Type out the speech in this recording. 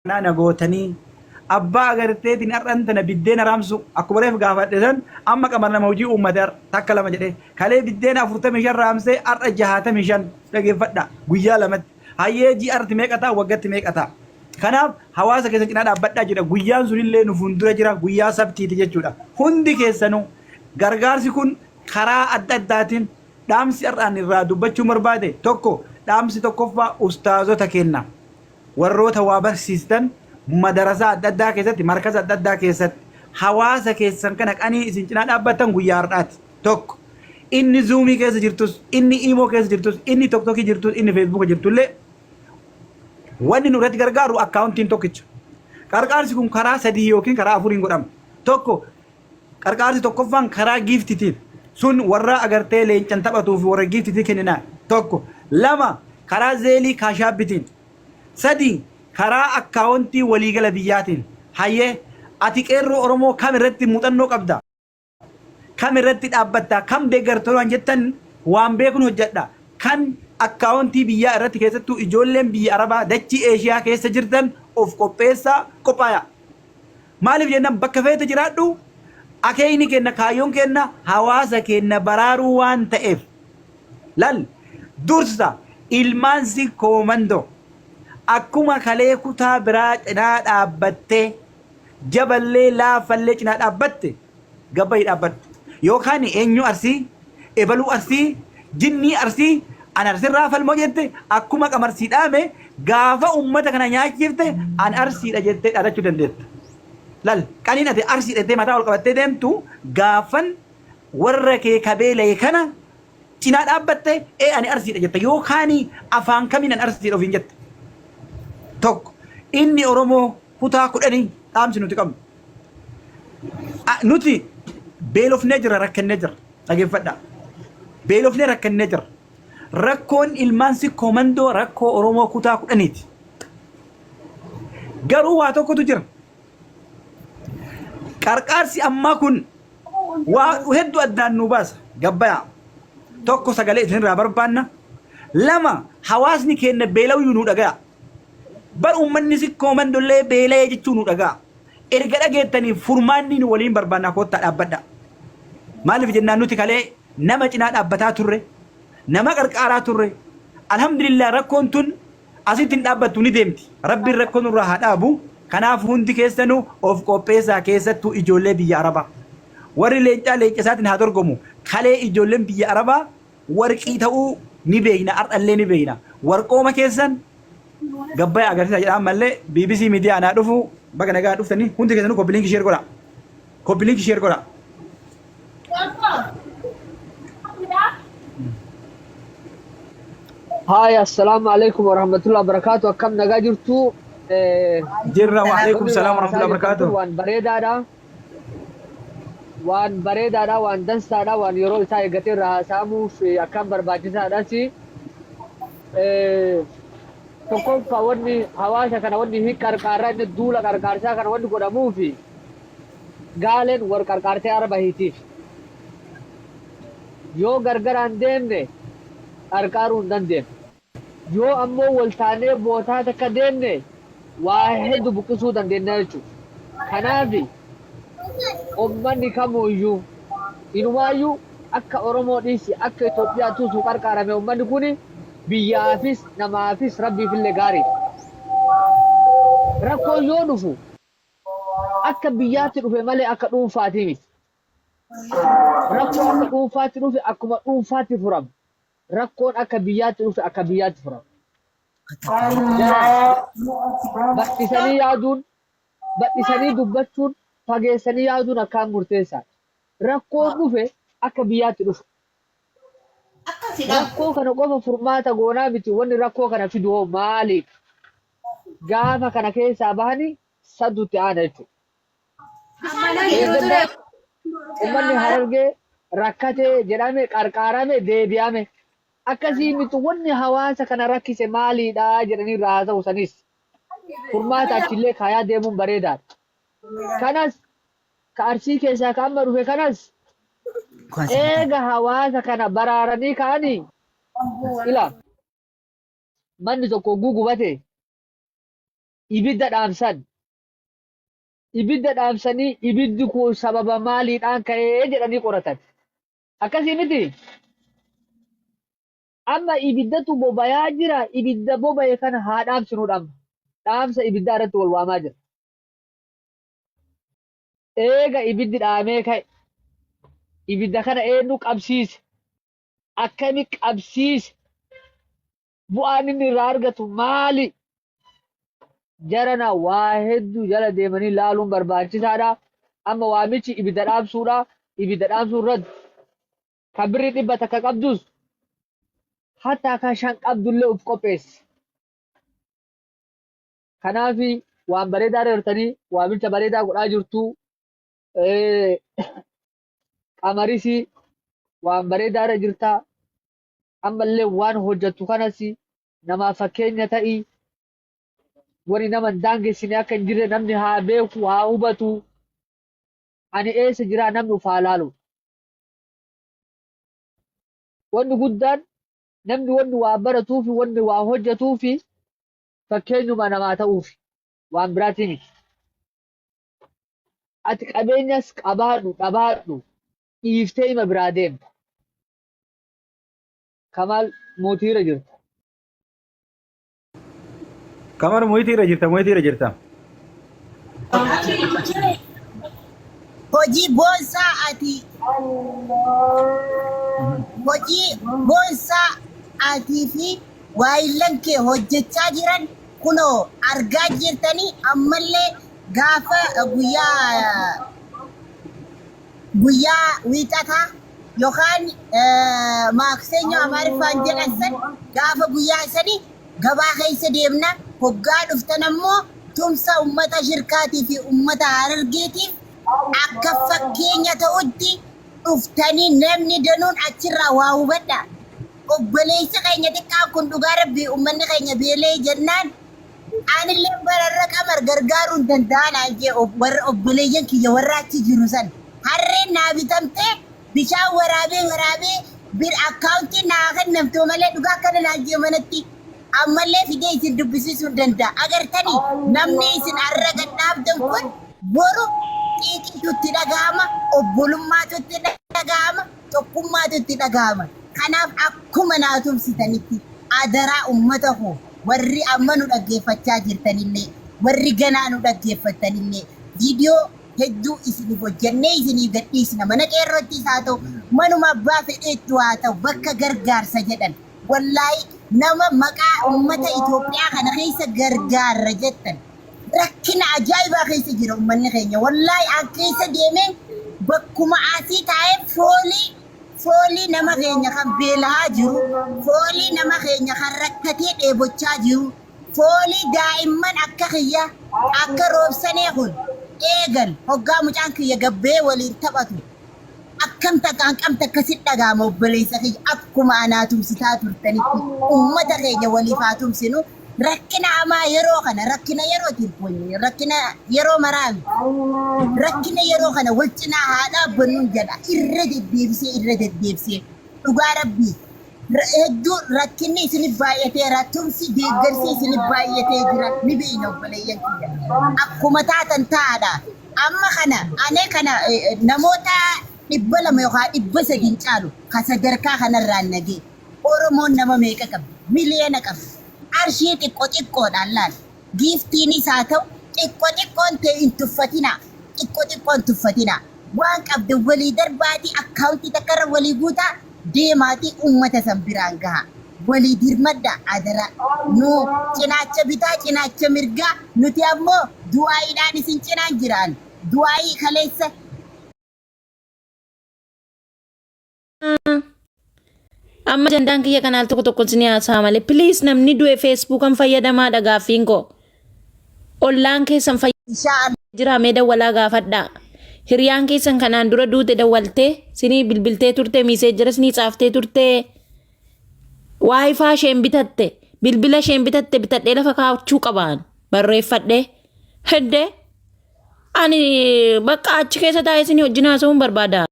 Kanaa na gootanii abbaa agarteetiin har'an tana biddeena raamsu akkuma reef gaafadhe san amma qamar nama hojii uummate har'a takka lama jedhee kalee biddeena 45 raamsee har'a 65 dhageeffadha guyyaa lamatti hayyee ji'arti meeqa ta'a waggatti meeqa ta'a kanaaf hawaasa keessan cinaa dhaabbadhaa jedha guyyaan sunillee nu fuuldura jira guyyaa sabtiiti jechuudha hundi keessanuu gargaarsi kun karaa adda addaatiin dhaamsi har'aan irraa dubbachuu barbaade tokko dhaamsi tokkoffaa ustaazota kenna Warroota waa barsiistan madarasaa adda addaa keessatti, markaza adda addaa keessatti hawaasa keessan kana qanii isin cinaa dhaabbattan guyyaa har'aati. Tokko. Inni zuumii keessa jirtus, inni iimoo keessa jirtus, inni toktokii jirtus, inni feesbuuka jirtullee wanni nu irratti gargaaru akkaawuntiin tokkicha. Qarqaarsi kun karaa sadii yookiin karaa afuriin godhama. Tokko qarqaarsi tokkoffaan karaa giiftitiin sun warra agartee leencan taphatuu fi warra giiftitii kenninaa. Tokko. Lama karaa zeelii kaashaabbitiin. 3, Karaa akkaawontii waliigala biyyaatiin. Hayyee, ati Qeerroo Oromoo kam irratti muuxannoo qabda? Kam irratti dhaabbatta? Kam deeggarta waan jettan waan beekun hojjedha. Kan akkaawontii biyyaa irratti keessattuu ijoolleen biyya Arabaa dachii Eeshiyaa keessa jirtan of qopheessaa qophaayaa. Maaliif jennaan bakka feete jiraadhu akeekni keenna kaayyoon keenna hawaasa keenna baraaruu waan ta'eef. Lal dursa ilmaan Sikkoo Mandoo akkuma kalee kutaa biraa cinaa dhaabbattee jaballee laafallee cinaa dhaabbatte gabbayi dhaabbadhu. Yookaan eenyu Arsii, ebaluu Arsii, jinnii Arsii, an Arsirraa falmoo jette akkuma qamarsii dhaame gaafa ummata kana nyaachifte an Arsiidha jettee dhaadachuu dandeetta. Lal qaniin ati Arsiidha jettee mataa ol qabattee deemtu gaafan warra kee ka beelaye kana cinaa dhaabbatte ee ani Arsiidha jetta yookaani afaan kamiin an Arsiidha ofiin jetta. Tokko inni Oromoo kutaa kudhanii dhaamsi nuti qabnu. Nuti beelofnee jirra rakkannee jirra dhageeffadhaa. Beelofnee rakkannee jirra. Rakkoon ilmaan sikkoo mandoo rakkoo Oromoo kutaa kudhaniiti. Garuu waa tokkotu jira. Qarqaarsi ammaa kun waa hedduu addaan nu baasa. Gabbayaa. Tokko sagalee isinirraa barbaanna. Lama hawaasni keenya beela'uyyuu nu dhagaya. Bar uummanni sikkoo mandollee beela'ee jechuu nu dhaga'a. Erga dhageettanii furmaanni nu waliin barbaannaa koottaa dhaabbadha. Maaliif jennaan nuti kalee nama cinaa dhaabbataa turre, nama qarqaaraa turre. Alhamdulillah rakkoon tun Asitti hin dhaabbattu ni deemti. Rabbiin rakkoo nurraa haa dhaabu. Kanaaf hundi keessanuu of qopheessaa keessattuu ijoollee biyya Arabaa. Warri leencaa leenca isaatiin haa dorgomu. Kalee ijoolleen biyya Arabaa warqii ta'uu ni beekna har'allee ni beekna. Warqooma keessan gabbaya agarsiisaa jedha ammallee BBC miidiyaa anaa dhufu baga nagaa dhuftanii hundi keessanuu copy link share godhaa. Copy link share godhaa. Haaya, assalaamu alaikum warahmatullahi wabarakatuh. Akkam nagaa jirtu? Jirra wa alaikum Wanni salaam irraa wa haasaa rahmatullahi jirtan kun wabarakatuh. waan bareedaadha. Waan bareedaadha, waan dansaadha, waan yeroo isaa eeggatee irraa haasa'amuuf akkaan barbaachisaadhas. Tokkoffaa wanni hawaasa kana wanni hin qarqaarraa inni duula qarqaarsaa kana wanni godhamuufi Gaaleen war qarqaartee araba hiitiif. Yoo gargaraan deemne qarqaaruu hin dandeennu. Yoo ammoo wal taanee bootaa takka deemne waa heddu buqqisuu dandeenna jechuudha. Kanaafi ummanni kamuuyyuu inumaayyuu akka Oromoo dhiisi akka Itoophiyaattuu utuu qarqaarame ummanni kuni biyyaafis namaafis Rabbiifillee gaariidha. Rakkoon yoo dhufu akka biyyaatti dhufe malee akka dhuunfaatii miti. Rakkoo akka dhuunfaatti dhufe akkuma dhuunfaatti furama. Rakkoon akka biyyaatti dhufe akka biyyaatti furama. Jaraan bal'isanii yaaduun, bal'isanii dubbachuun, fageessanii yaaduun akkaan murteessaadha. Rakkoon dhufe akka biyyaatti dhufe. Rakkoo kana qofa furmaata goonaa miti wanni rakkoo kana fidu hoo maali? Gaafa kana keessaa bahanii santu itti aana jechuudha. Eeggaddaa ummanni Harargee rakkatee jedhame qarqaarame deebi'ame. Akkasii miti wanni hawaasa kana rakkise maaliidha jedhanii irraa haasa'u sanis. Furmaata achillee kaayaa deemuun bareedaadha. Kanas ka Arsii keessaa ka amma dhufe kanas eega hawaasa kana baraaranii ka'anii ila manni tokko hogguu gubate Ibidda dhaamsan. Ibidda dhaamsanii ibiddi kun sababa maaliidhaan ka'ee jedhanii qoratan. Akkasii miti? Amma ibiddatu bobayaa jira, ibidda bobaye kana haa dhaamsinuudha amma. Dhaamsa ibiddaa irratti wal waamaa jira. Eega ibiddi dhaamee ka'e, ibidda kana eenyu qabsiise? Akkami qabsiise? Bu'aan inni irraa argatu maali? Jarana waa hedduu jala deemanii laaluun barbaachisaadha. Amma waamichi ibidda dhaamsuudha. Ibidda dhaamsuu irratti kan birrii 100 qabdus hatta kan 5 qabdullee of qopheessi. Kanaaf waan bareedaa irra jirtanii waamicha bareedaa godhaa jirtu. Qamaris waan bareedaa irra jirta. Ammallee waan hojjettu kanas namaaf fakkeenya ta'i. Wani nama hin daangessine akka hin jirre namni haa beeku, haa hubatu. Ani eessa jiraa namni uf haa laalu. Wanni guddaan namni wanni waa baratuufi wanni waa hojjetuufi fakkeenyuma namaa ta'uufi waan biraatii miti. Ati qabeenyas qabaadhu dhabaadhu dhiiftee ima biraa deemta. Kamaal mootiira jirta. Kamar moyitiirra jirta moyitiirra jirta. Hojii boonsaa ati hojii boonsaa atii fi waayillan kee hojjechaa jiran kunoo argaa jirtanii ammallee gaafa guyyaa guyyaa wiixataa yookaan maaksenyoo amaariffaan jedhan san gaafa guyyaa sani gabaa keessa deemna hoggaa dhuftan ammoo tumsa ummata shirkaatii fi ummata harargeetiif akka fakkeenya ta'utti dhuftanii namni danuun achirraa waa hubadha. Obboleessi keenya xiqqaan kun dhugaa rabbii ummanni keenya beela'e jennaan Anillee bararra qamar gargaaruu hin danda'a naan jee warra obboleeyyan kiyya warra achi jiru san. Harreen naa bitamtee bishaan waraabee waraabee bir akkaawuntiin naa kennamtu malee dhugaa akkana naan jee manatti. Ammallee fidee isin dubbisiisuu hin danda'a. Agartanii namni isin arra gad dhaabdan kun boru xiiqiitu itti dhaga'ama, obbolummaatu itti dhaga'ama, tokkummaatu itti dhaga'ama. Kanaaf akkuma naa tumsitanitti adaraa ummata koo warri amma nu dhaggeeffachaa jirtanillee warri ganaa nu dhaggeeffattanillee viidiyoo hedduu isiniif hojjannee isiniif gadhiisna mana qeerroottis haa ta'u manuma abbaa fedheettu haa ta'u bakka gargaarsa jedhan wallaahi nama maqaa ummata Itoophiyaa kana keessa gargaarra jettan rakkina ajaa'ibaa keessa jira ummanni keenya wallaahi an keessa deemeen bakkuma asii taa'ee foolii foolii nama keenya kan beela'aa jiru, foolii nama keenya kan rakkatee dheebochaa jiru, foolii daa'imman akka kiyya akka roobsanee kun eegan hoggaa mucaan kiyya gabbee waliin taphatu akkam takka hanqam takka si dhaga'ama obboleessa kiyya akkuma anaa tumsitaa turtanitti ummata keenya waliif haa tumsinu rakkina hamaa yeroo kana rakkina yerootiin kun rakkina yeroo maraa miti. Rakkina yeroo kana wal cinaa haa dhaabbannuun jedha irra deddeebisee irra deddeebisee dhugaa rabbii hedduu rakkinni isinif baay'ateera tumsi deeggarsi isinif baay'atee jira ni beeyna obboleeyyan kiyya akkuma taatan ta'aadha amma kana ane kana namoota 200 yookaan 300 hin caalu ka sadarkaa kanarraan nagee Oromoon nama meeqa qabdi miliyoona qabdi qarshii xiqqo xiqqoodhaan laal Giiftiinis haa ta'u xiqqo xiqqoon tee hin tuffatinaa. Xiqqo xiqqoo hin tuffatinaa. Waan qabdan walii darbaatii akkaawuntii takkarra walii guutaa deemaatii ummata san biraan gahaa. Walii dirmadhaa adaraa. Nu cinaacha bitaa cinaacha mirgaa nuti ammoo du'aa'iidhaan isin cinaan jira ani. Du'aa'ii kaleessa Amma ajandaan kiyya kana al tokko tokko isin haasa'a malee. Please namni du'e Facebookan fayyadamaadha gaaffiin koo. Ollaan keessan Inshaa Allah. jira mee dawwalaa gaafadhaa. Hiriyaan keessan kanaan dura duute dawwaltee sinii bilbiltee turte miiseejjira sinii caaftee turte waayifaa isheen bitatte bilbila isheen bitatte bitadhee lafa kaa'achuu qabaan barreeffadhee heddee ani bakka achi keessa taa'ee isinii wajjin haasa'uun barbaada.